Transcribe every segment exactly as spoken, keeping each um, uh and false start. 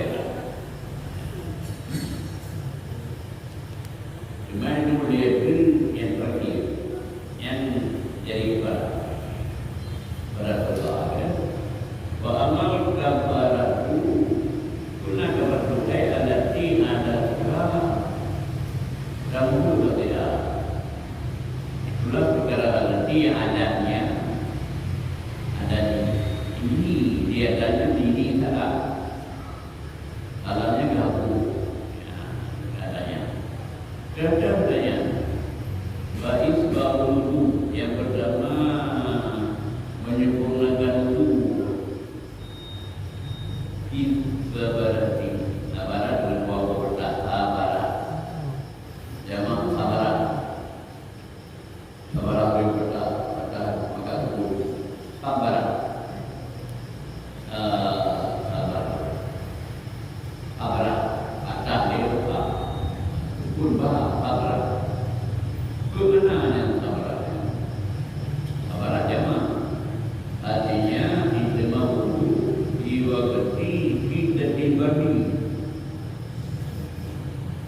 akhirat. Cuma itu boleh pun yang terakhir, yang jadi ibarat. Ibarat Allah, kan? Wa amal kafaratu, kuna kafaratu, ai allati adatuha, kamu tu tidak. Itulah perkara allati adatnya, adat ini. Ini dia tanya ini salah. Alamnya gabung. Ya, katanya. Kadang-kadang, wa isbahul wudu, yang pertama, menyempurnakan wudu. Isbabarati, sabarat, dengan wawu bertah, sabarat. Jamak sabarat. Sabarat, berkata, kata, maka sebut sabarat. Eh, sabarat. Sabarat. Kata dia, ah, pun bah, sabarat. Kemana yang sabarat? Sabarat jamak. Artinya, kita mau di waktu kita dibagi.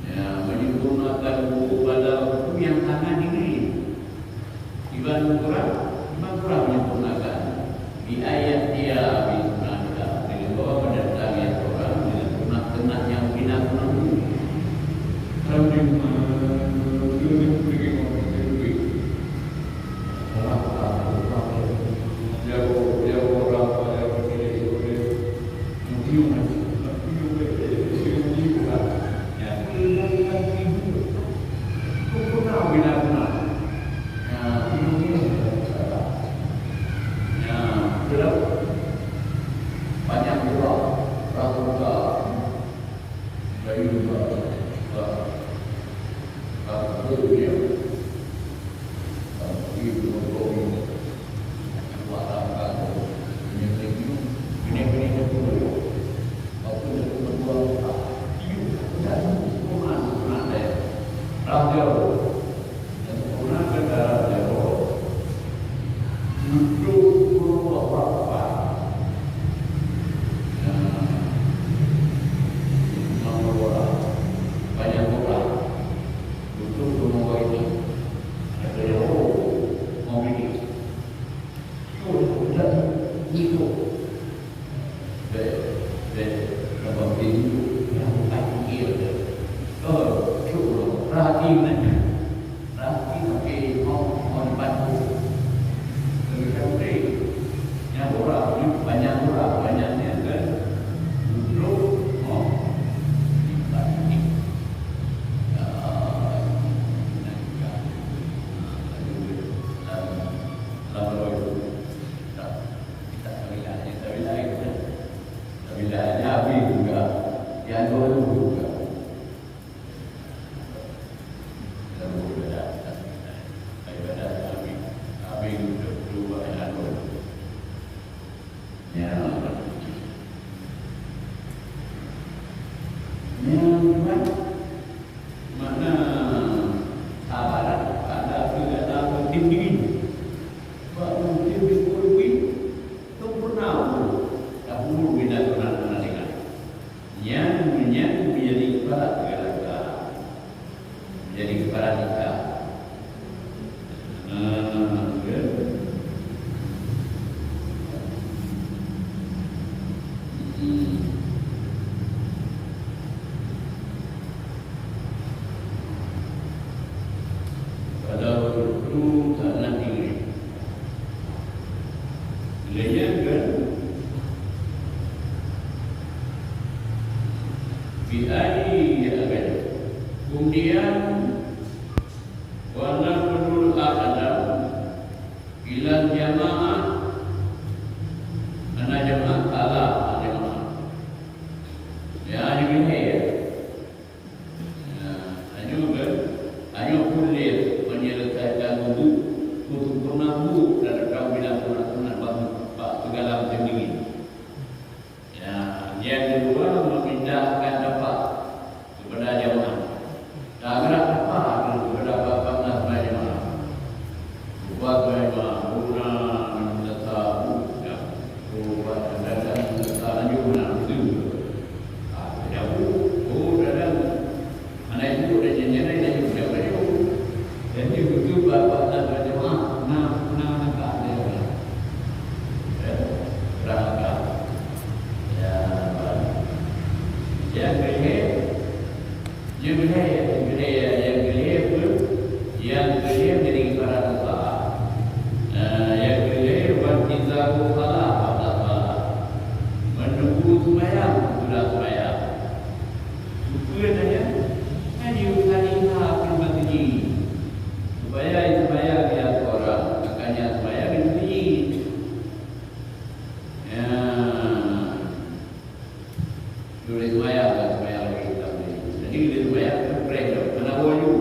Ya, menyempurnakan wudu pada waktu yang sangat dingin. Iban kurang, iban kurang menyempurnakan. Bi ayat dia, bi sunnatillah. Dengan bahwa mendatangi orang dengan sunat-sunat yang tidak perlu. Orang di rumah, duduk di rumah, duduk. Orang, orang, orang, orang. Nyang keumah, makna sabaran pada keuadaan musim dingin. Bak musim dingin, sempurna, dahulu bila pernah, pernah dengar. Nyan, nyan menjadi kepala segala-gala. Jadi kepala kita. Ah, ya. Hmm. Pada waktu saat nanti, Lheueh nyan kheun, bi ayyi, kemudian, wa naqulu a'lam, ilal jamaah, ana jamaah, ala jamaah. Ya, ini. Nah, tanyoe kan, tanyoe pun lé menyelesaikan wudu, khusus pernah wudu dan datang bilang sunat-sunat bak, bak segala macam dingin. Ya, yang kedua, memindahkan tapak kepada jamaah. Tanggrak tapak kepada bak-bak nas jamaah. Ubat memang guna menetap, ya. Ubat dan dagang menetap lanjut menang betul. Ah, jauh. Oh, dagang. Anak ibu dah janjian lain laju, jauh laju. Jadi, betul buat-buat dan berjemaah. Nah, nah, nak tak ada. Ya, berangkat. Ya, baik. Yang ketiga, Nyang keu lhèe, nyang keu lhèe, nyang keu lhèe peue? Nyang keu lhèe menjadi kifarat dosa. Eh, nyang keu lhèe, wa intizaru shalah ba'da shalah. Menunggu sembahyang sesudah sembahyang. Peue nyan? An yusalliyah fil masjid. Supaya sembahyang dia seorang, makanya sembahyang di masjid. Ya. Juré seumayang, ka seumayang lagèe geutanyoe. Jadi, juré seumayang kan preh lom, hana woe ju.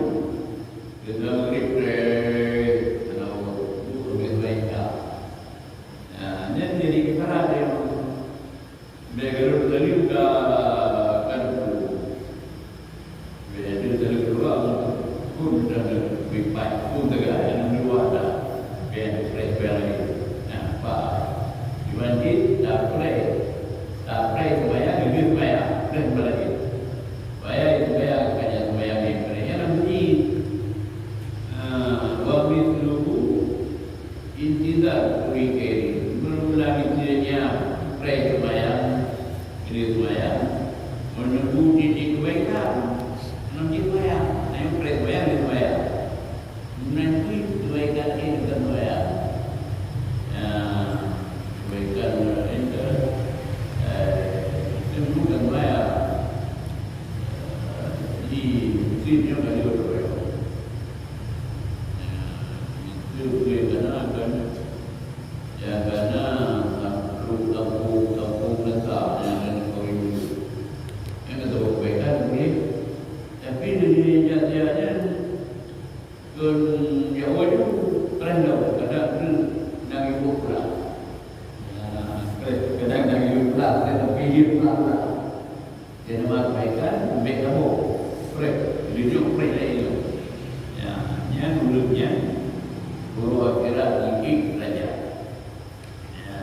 Juré seumayang maghrib preh, hana woe ju, leubeh baik dah. Nah, nyan jadi kifarat dia. Bèk geutanyoe ka, ka dudoe. Bèk, jadi dari keluar, pun dan lebih baik pun tegak dan dua dah. Bèk, preh, preh lagi. Nah, apa? Iban jih, tak preh. Tak preh sembahyang, lebih sembahyang. Preh sembahyang lagi. Sembahyang, sembahyang, bukannya sembahyang ni. Prehnya dalam bunyi. Ah, wa mithluhu Intizar kuri keri, meurulang miseue nyan, preh seumayang, keu seumayang, meununggu titik kebaikan, ngon jih seumayang, nyan preh seumayang, jih seumayang. Meunan cit kebaikan jih bukan seumayang. Ya, kebaikan meunan cit, eh, itu bukan seumayang. Eh, jadi, mungkin dia belajar seumayang. Itu pun kana kan, ya, kana kampung, kampung, kampung Natal yang ada di Korea. Yang kata kebaikan boleh, tapi dari jajahnya Jawa nyoe preh lom, kadang tu nang ibu pula. Ya, preh, kadang nang ibu pula, kadang pih pula pula. Dia nama kebaikan, ambil kamu. Preh, tunjuk preh lain tu. Ya, nyan ureueng nyan guru akhirat dikit derajat. Ya,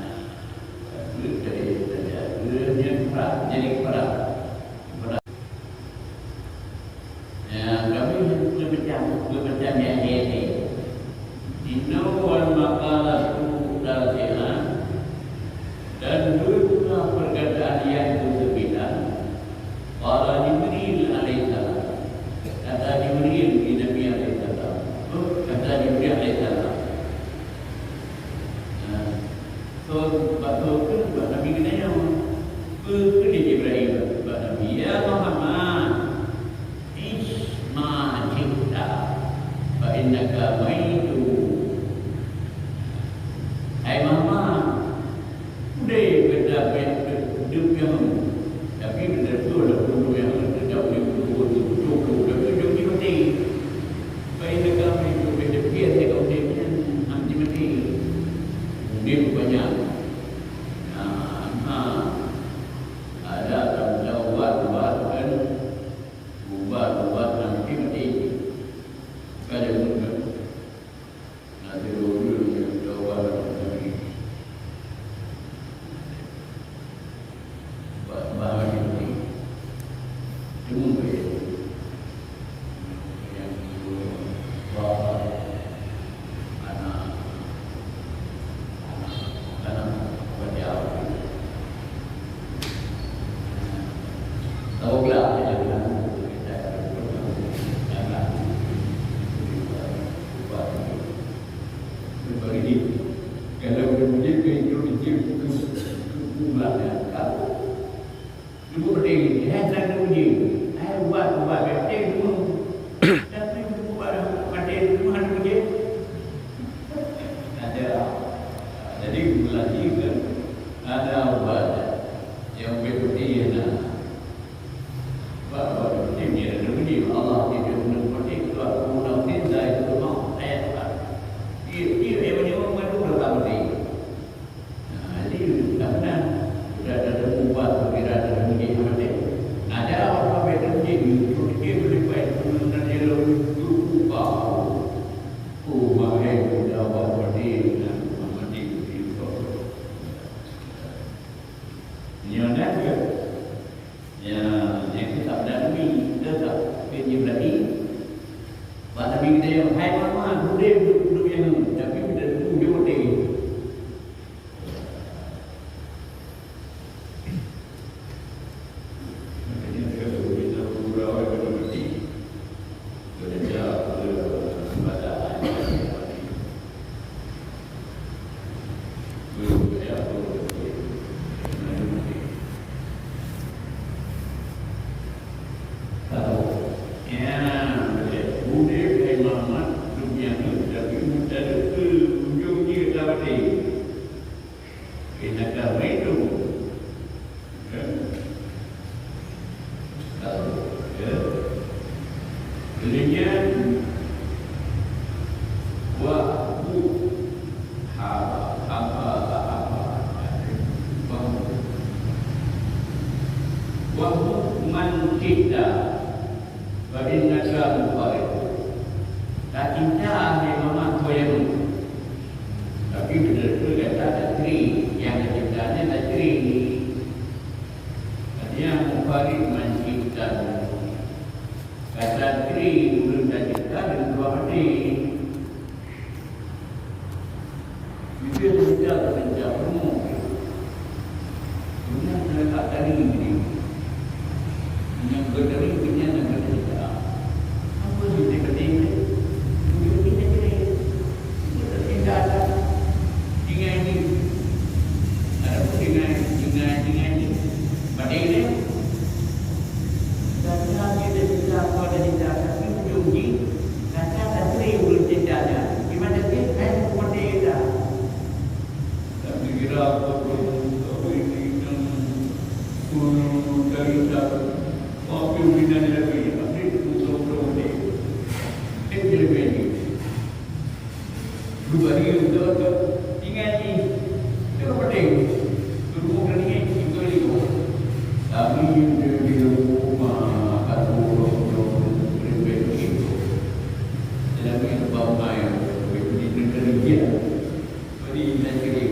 itu jadi derajat. Ureueng nyan perang, jadi perang. Perang. Ya, kami berbincang, berbincang yang ini. Inna wal maqalatu tasi'ah. Dan dua perkataan yang kesembilan, qala Jibril alaihissalam. Kata Jibril di Nabi alaihissalam. Oh, kata Jibril alaihissalam. Nah, so, bak so, bak Nabi keunan nyoe. Peue kheun Jibril bak Nabi, "Ya Muhammad, ish ma syi'ta, fa innaka maitun." Hai Muhammad, udeb gata bèk teudeup nyang, tapi beutôi lah ureueng nyang teudeup nyang beutôi, tapi ujong jih maté. Fa innaka maitun, bèk teupie lé ureueng nyan, am jih maté. Udeb banyak. Nah, nah. Ada taubat, ubat kan, ubat, ubat nanti mati. Kada mudah. Nanti dulu taubat nanti. Ba-, bahaya nanti. Cuma Kalau dia ke itu dia ke bulan yang kau Ibu berdiri, hai, tak ada uji. Hai, ubat, ubat, berdiri semua. Tapi ubat, berdiri semua ada uji. Ada. Jadi, lagi kan, ada ubat. Yang berdiri, nah. Ubat, ubat, berdiri, ada uji. Allah tidak menemukan itu, aku nak minta itu mau, saya tak. Dia, dia yang menyuruh mengandung dalam diri. Nah, jadi, tak pernah. Sudah ada temu ubat, sudah ada temu jih, macam. Nah, cara apa sampai temu jih, dia boleh buat, dia boleh buat, dia boleh buat. Oh, bahaya, sudah ubat mati, nah, mati, mati. Nyonya ke? Ya, yang kita berani, kita tak, kita berani. Bak Nabi kita yang, "Hai Muhammad, boleh duduk, duduk yang, tapi kita duduk di hotel." Innaka maitun. Ya. Lalu, ya. Kemudian, wahbu, ha, ha, ha, ha, ha. Wahbu. Wahbu man syi'ta, fa innaka mufariqu. Tacinta lé mama tuan. Tapi beutôi-beutôi gata tatri, nyang tacinta nyan tatri. Artinya, mufariq man syi'ta. Gata tatri ureueng tacinta dan dua hati. Itu yang tacinta, tacinta penuh. Dunia terletak dari ini. Yang berdiri dunia dan bercerita. Apa sih tiba-tiba? Ujung kita jadi. Kita tidak ada. Tinggal ini. Ada pun tinggal, tinggal, tinggal ini. Pada ini, dan kita tidak bisa apa dan tidak, tapi ujung ini, kata dan sering belum cintanya. Gimana sih? Saya mau mati kita. Tapi kira apa pun, apa ini, yang, Beutôi, beutôi. Ingat jih. Itu ka penting. Guru keuneuk ingat, beutôi jih. Kami di, di rumah, kat rumah, rumah, rumah, rumah, rumah. Dalam ni, rumah, rumah, rumah, rumah, rumah, rumah. Jadi, ingat diri.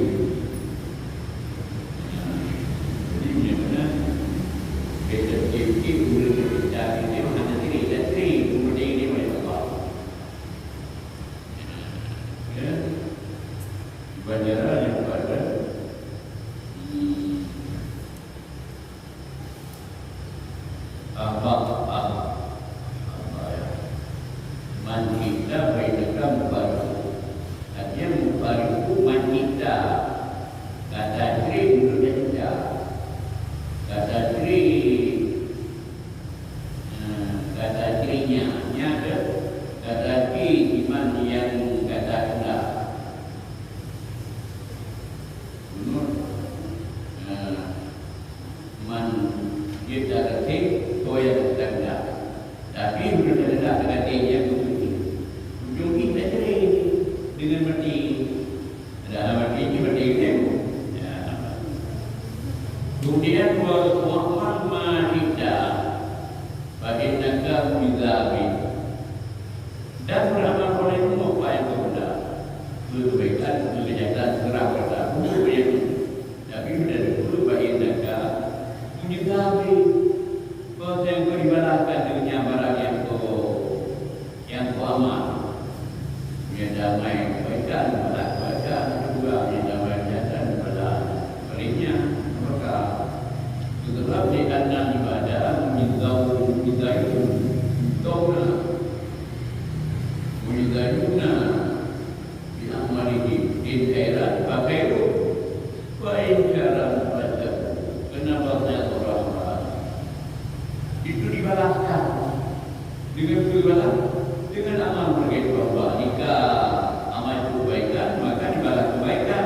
Jadi, ingat benar. Kita cip-cip, guru kita cari, dia hana diri, dan diri, kemudian ini oleh Allah. Ya. Ibarat yang pada, hmm, apa, apa, apa ya? Man cipta bainaka mufariqu. Artinya mufariqu man cipta. Kata cri menurut cipta. Kata cri Nah, kata cri nyan, nyan tu kata cri iman nyang gata keundak. Meunurot, nah, man jeuet that reuté peue nyang gata keundak. Tapi meunurot gata keundak, gata nyan beutôi. Ujong jih that cri deungon maté. Ada alam hati ini berarti ilmu. Ya. Kemudian, "Wa, wa'mal ma syi'ta, fa innaka mujza bih." Dan beramal olehmu apa yang kau hendak. Kebaikan, kejahatan, serah pada Tuhan. Tapi bila disebut, "Fa innaka mujza bih." Kau yang kau dibalaskan dengan barang yang kau Nyang keuamat, nyang damai kebaikan, balas kebaikan, juga nyang damai kejahatan, balas baliknya, maka setelah di anna ibada mizau, mizayun, mizau na, mizayun na, Bi amalihi in khairan fa khairun, wa in syarran fa syarrun. Kenapa saya orang itu dibalaskan dengan segala dengan amal mereka bahwa jika amal itu kebaikan maka dibalas kebaikan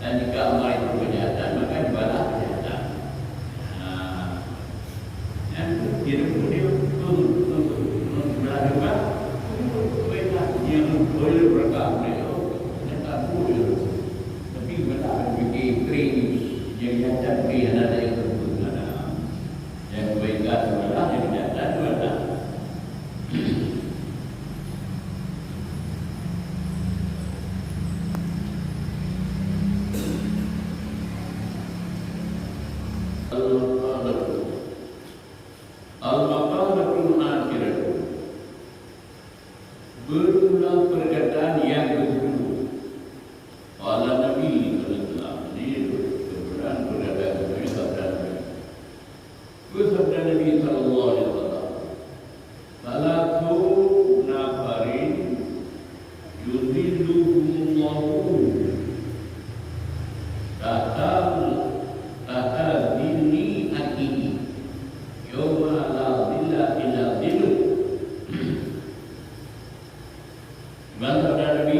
dan jika amal itu kejahatan maka dibalas kejahatan. Nah, Al-Maqalatul Akhiratu. Bermula perkataan yang ketujuh. Qala Nabi sallallahu alaihi wasallam. Ini kebenaran perkataan Nabi, sabda Nabi. Bersabda Nabi sallallahu alaihi wasallam, "Salatu nafarin yuzilluhumullahu tahta, tahta zilli ardihi, yauma la zilla illa zilluh." Iban sabda Nabi,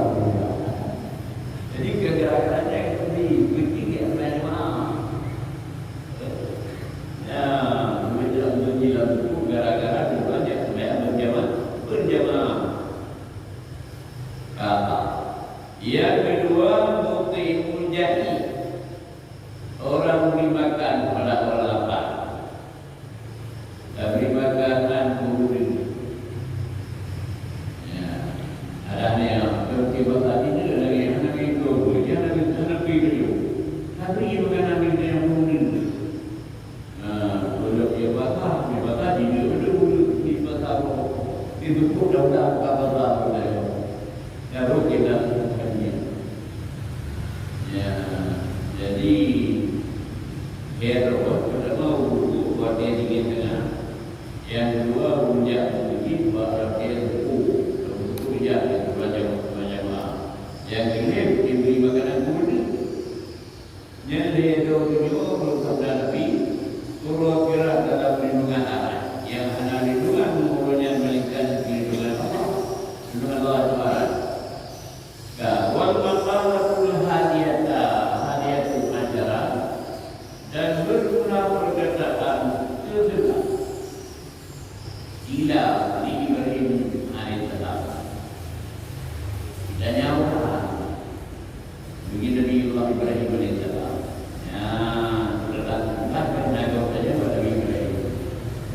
Jadi, gara-gara nyan, di, di, di, Ya, beujeuet lam teungku gara-gara dua jak seumayang berjamaah, berjamaah. Kata. Yang kedua, mut'imul ja'i. Orang beri makan pada orang lapar. Dan beri makanan guru. Ya. Ada yang berarti bahasa tidak lagi, hana itu, dia hana, hana pergi baju. Tapi makanan dia yang guru. Nah, kalau dia basah, dia basah, dia ada guru, dia basah. Dia tutup dah, dah, dah basah, dah. Baru kita lakukannya. Ya, jadi, Herod pertama untuk buat dia dingin tengah. Yang kedua, rujak masjid, buat rakyat suku. Suku rujak, itu macam, macam, ah. Yang ketiga, diberi makanan guru. Nyan lé droe nyoe beusabda Nabi, "Uroe pirak dalam lindungan Allah. Nyang hana lindungan uroe nyan melainkan lindungan Allah, lindungan Allah Taala." Ka, wal maqalatul hadiyata, hadiyatul asyara, dan bermula perkataan keseunang. Qila li Ibrahim alaihissalam. Ditanya orang. Bagi Nabi Allah Ibrahim alaihissalam. Ya, sudah tak, tak pernah jawab tanya kepada Nabi Ibrahim.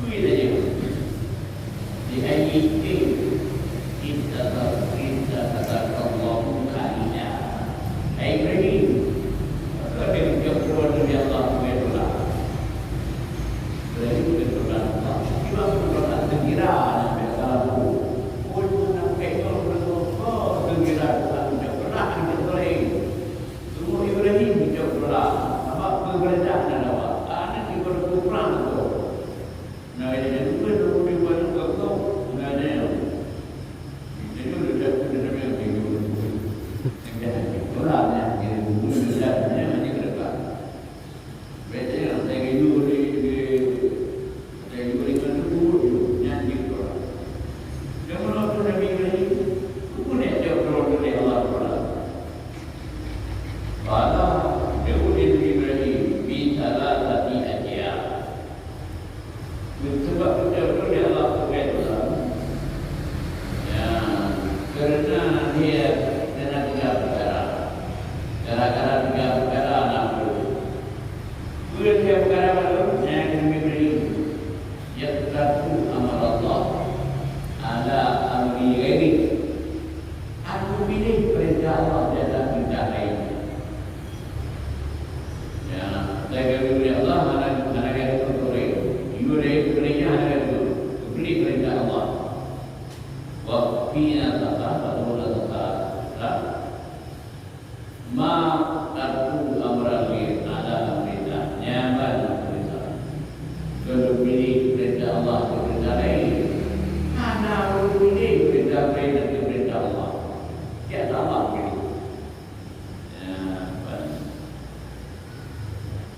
Bagi tanya. Di ayyi shay'in ittakhadha, ittakhadha Allahu khalila. Hai Ibrahim, apa ada ucap keluar dari Allah Subhanahu wa Taala? Dari kebetulan Allah. Cuma kebetulan segera nak berlaku. Pun nak pekor berlaku, segera Tuhan ucap belah, ucap lain. Semua Ibrahim ucap belah. Sebab keberadaan dan Allah. Anak ibarat perang tu. Nah, ini yang kedua, yang kedua, yang kedua. Nah, ada yang. Itu dia dah, dia dah yang kedua. Yang dah, orang yang kedua, dia dah, dia dah, dia dah. Beda dengan saya dulu di, di, saya dulu di mana dulu, nyan di Quran. Yang mana tu Nabi Ibrahim, tu pun dia jawab Quran dari Allah Quran. Qala, jawab Nabi Ibrahim, bi thalathati ayyam. Sebab beutôi-beutôi Allah Subhanahu wa Taala. Ya, karena dia, karena tiga perkara. Gara-gara tiga perkara, nak Peue tiga perkara baru nyang keuneuk bri? Yaqtatu amrallah ala amri ghairi. Aku pilih perintah Allah di atas perintah lain. Ya, lagèe Allah hana, hana geutuan ureueng. Yue lé ureueng hana geutuan. Pilih perintah Allah. Wa fina sasa, wa fina sasa. Ma tarku amran li ala amrillah. Nyan ban amrillah. Keu pilih perintah Allah keu perintah lain. Hana pilih perintah lain keu perintah Allah. Kiban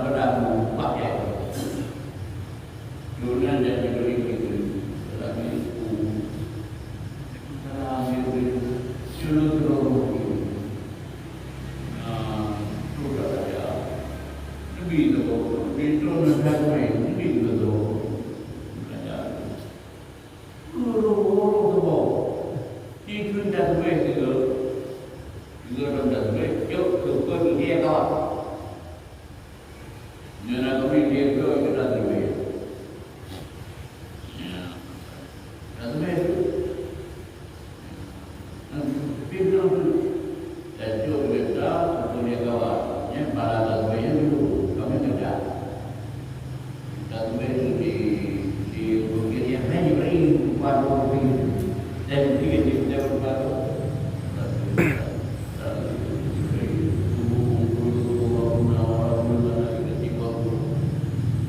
Kadang-kadang mubah ya. Turunan dan diberi begitu. Dalam itu. Dalam itu. Dulu turun begitu. Nah, sudah saja. Lebih tu, lebih turun dan lain, lebih tu. Belajar. Guru-guru tu. Itu dah tulis juga. Juga dah tulis. Cuk, tu pun dia kawan. Nyan na kami dia tu kita terlebih. Ya. Kita terlebih tu. Tapi belum tu. Dan tu kita, untuk dia kawan. Ya, para terlebih dulu. Kami kerja. Tazwid di, di Bukit Yahya Ibrahim, baru di, dan di, di, di, baru.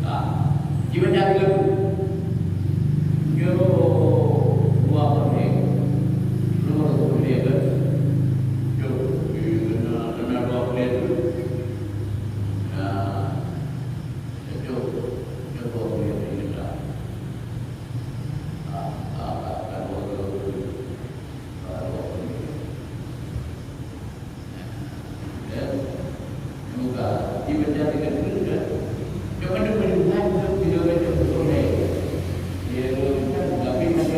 Ah, di mana dia? Yo, dua orang ni. Nomor satu dia kan.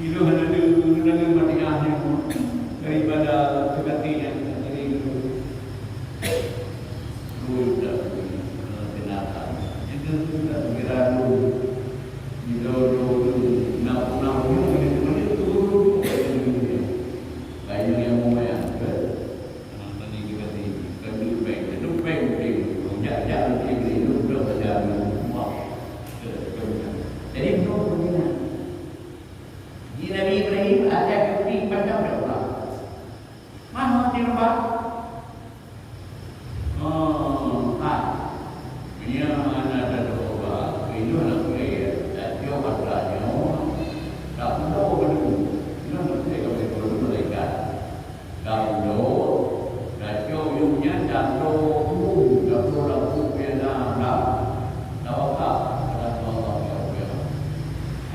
Ilôn hana lé, hana lé matiah nyoe daripada seugati nyang teuntèe ilôn. Dua juta binatang. Itu sudah kira dulu. Di dulu, dulu. Nak punah ujung, ini sebenarnya turun. Kayu yang mau main, ke? Tadi kita di, kan dulu peng, dulu peng, peng. Jak, jak, peng, peng, dulu dah belajar. Wah. Jadi, itu pembinaan. Di Nabi Ibrahim ada bukti macam dah orang. Mana di rumah? Oh, ah. Ini anak ada dua orang. Ini anak muda ya. Tak jauh pada nyawa. Tak perlu berdua. Ini anak muda kalau itu malaikat. Gabloe, gacok yum nyan gabloe kubu, gabloe lam kubu nyang na, na, na wakaf. Kata Allah, ya Allah.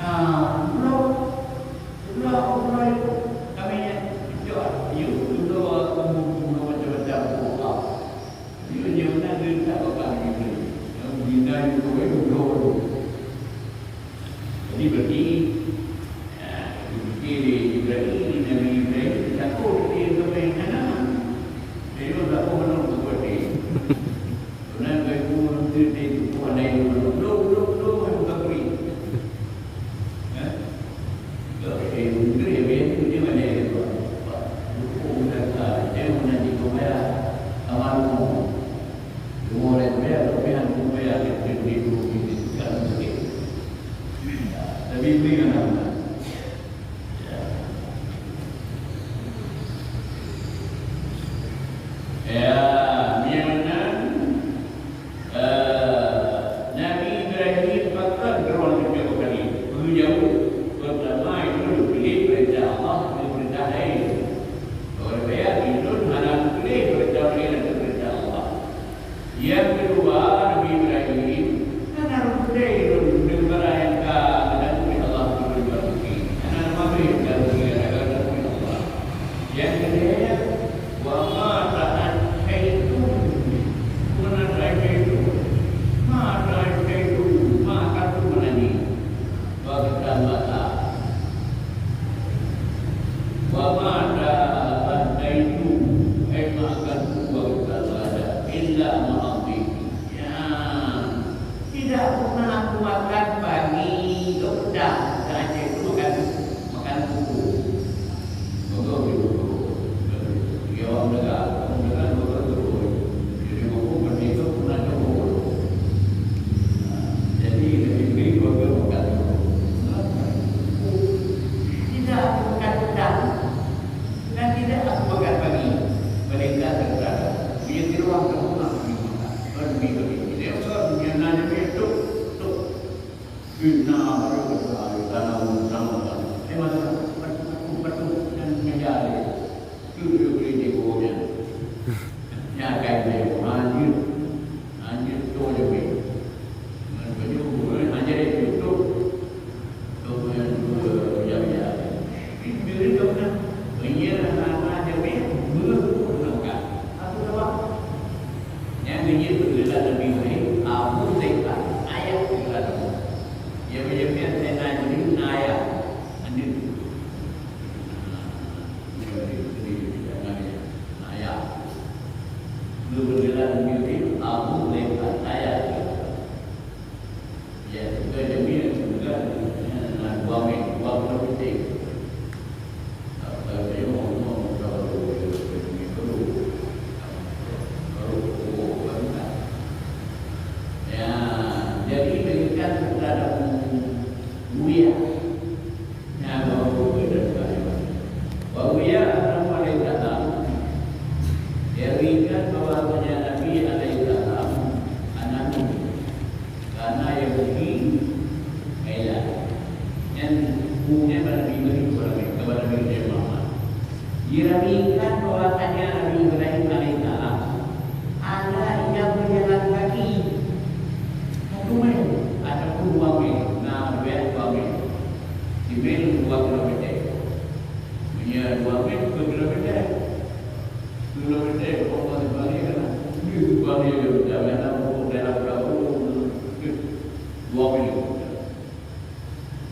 Nah, gabloe, gabloe, gabloe kami nyan gacok yum, gabloe kubu, gabloe macam-macam kubu wakaf. Jadi, meunyoe na geuntak bak kami, nyang bina yum kawé gabloe. Jadi, berarti, ya, dipikir lé Ibrahim, Nabi Ibrahim, takot dia sampai sana. Dia takot mana takot dia. Karena bagi orang tu, dia takut ada yang belum, belum, belum, belum, belum, belum, belum. Ya? Kalau dia mundur, ya, biar tu dia mana yang buat. Hukum dan, ah, dia mana di pembayar. Amal umum. Cuma oleh pembayar, tapi hanya pembayar yang dia beri dua puluh juta. Tapi beri kan nama. Ya. Ya, memang, eh, Nabi Ibrahim patron keureuan teuka kali. Peue jaweueb? Peurtama, itu dipilih peurintah Allah, daripada peurintah laén. Bahwa riwayat, "Ulôn hana dipilih peurintah laén, daripada peurintah Allah." Nyang keudua, Nabi Ibrahim hana reuntée lôn deungon barang nyang ka geutantu lé Allah keu Nabi Ibrahim. Wa ma ta'addaitu, ai ma akan kuwa ta'ala, illa ma'ati. Ya, tidak pernah aku makan pagi, dok pedang, dan Aceh itu makan, makan kuku. Contoh di kuku. Dia orang dengar, orang dengar, orang terus. Jadi, kuku berarti itu pernah jauh. Jadi, lebih baik keluarga makan kuku. Tidak, aku makan pedang. Dan tidak aku makan pagi. Mereka terkadang. Dia di ruang terbuka, dia makan. Berdiri, berdiri. Dia orang yang nanya, "Tok, tok." Fitnah baru berkali tanah tanah. Eh, masa patu, patu, patu, dan menjadi. Tu dia beri dia gurunnya. Nya kai dia, anjir. Anjir, tu je beri. Ngan baju guru, anjir, itu tu. Tu yang dua, ya, ya. Ini beri kau nak. Menyerah anak dia, beri. Guru tu nak. Aku dah. Nyang geujeuet peugeulan Nabi Ibrahim, Abu Zaitun, ayah peugeulan Nabi. Nyang geujeuet Saidina Ibrahim na ayah, aneuëk. Na ayah. Geupeugeulakan Nabi Ibrahim, Abu Zaitun, ayah. Ya, juga jamil, juga, ya, dua mil, dua puluh detik. Kalau saya mau, mau, kalau, kalau, kalau, kalau, ya, jadi, berikan kepada Muawiyah. Nah, bahwa Muawiyah dan Sulaiman. Muawiyah, Adam alaihissalam, dia berikan bahwasanya Nabi alaihissalam anak Nabi. Karena Yahudi, kailah. Nyan hukumnya pada Nabi Ibrahim, kepada Nabi Muhammad. Dirawikan bahwasanya Nabi Ibrahim alaihissalam ada yang berjalan kaki. Satu mil ataupun dua mil. Nah, lebih dua mil. Di mil dua kilometer. Punya dua mil, dua kilometer. Dua kilometer, kalau mau dibalik kan. Ini dua mil, jangan ada daerah Prabu. Dua mil.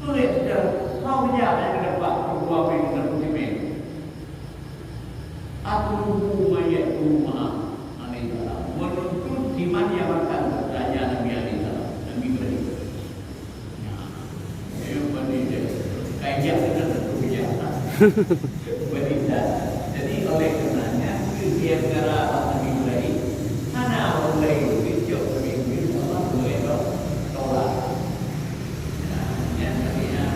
Tulis dah, mau kerja yang dapat dua mil dan dua mil. Aku lupa mayat rumah alaihissalam. Menuntut iman yang akan bertanya Nabi alaihissalam. Nabi Ibrahim. Ya, ya, Bani Israel. Kayak gitu, tentu ya. Bani Israel. Jadi, oleh karenanya, di antara Nabi Ibrahim, hana orang lain, kecok Nabi Ibrahim, Allah boleh tolak. Ya, ya, tapi ya,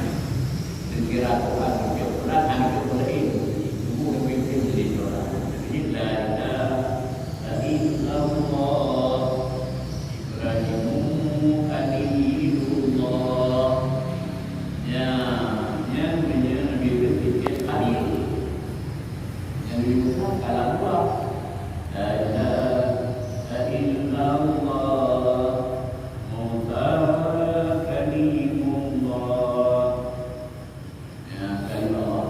dikira Tuhan, kecok Tuhan, hana kecok lain. Semua Nabi Ibrahim jadi tolak. Jadi, la ilaha illallah. Ibrahim Khalilullah. Ya, nyan meunyoe Nabi Ibrahim Khalil. Nabi Musa kalam Allah. La ilaha illallah. Musa Kalimullah. Ya, kalimah Allah.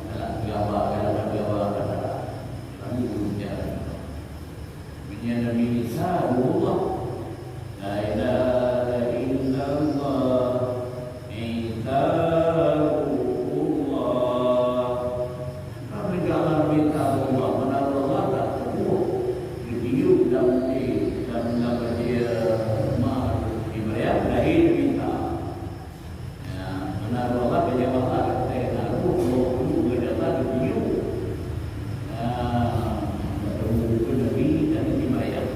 Dalam gaba, dalam gaba, kata. Kami berbicara. Meunyoe Nabi Isa Ruhullah, la ilaha illallah, Isa Ruhullah. Nabi Isa, Nabi Isa Ruhullah, mana Allah tak sebut. Ditiup dalam, dalam, dalam dia, ma, di Maryam, lahir Nabi Isa. Ya, beuna Allah, beda Allah, kata Allah, Allah, Allah, beda Allah, beda Allah. Ya, bertemu pun Nabi, Nabi Maryam.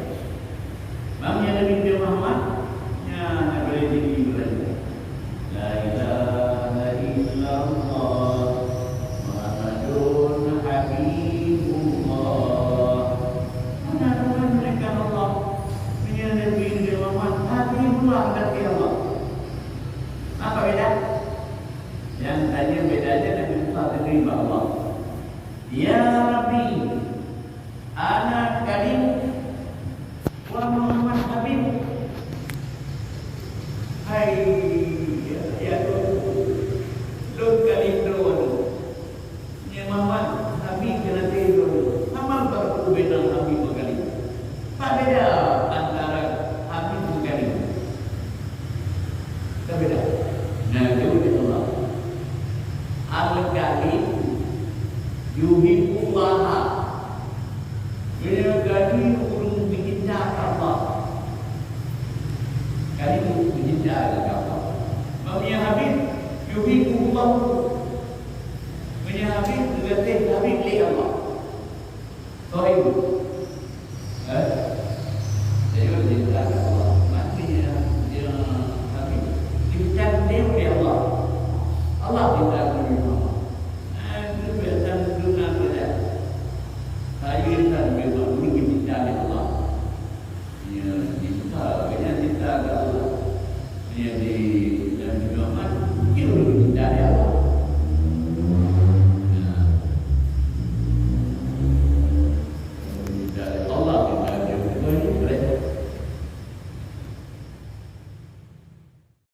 Bang ya Nabi Muhammad, ya, Nabi Ibrahim. La ilaha illallah, Muhammadun Habibullah. Mana Tuhan mereka Allah? Ya Nabi Muhammad, Habibullah, kata Allah. Apa beda? Nyang tanyoe bedanya Nabi Musa teurimong bak Allah. "Ya Rabbi, ana kalimuk wa Muhammad habibuk." Hai, ya, ya Tuhanku, lôn kalim droe. Nyan Muhammad, Nabi keunan lhèe droe. Sama bak peue beda Nabi meukalim. Apa beda antara Nabi meukalim? Apa beda? Nah, jaweueb lé Allah. Yuhibbullaha. Meunyoe gaki ureuëng geucinta keu Allah, gaki ureuëng geucinta keu Allah. Meunyoe Habib, yuhibbuhullah. Meunyoe Habib, geugaséh Habib lé Allah. Sohib.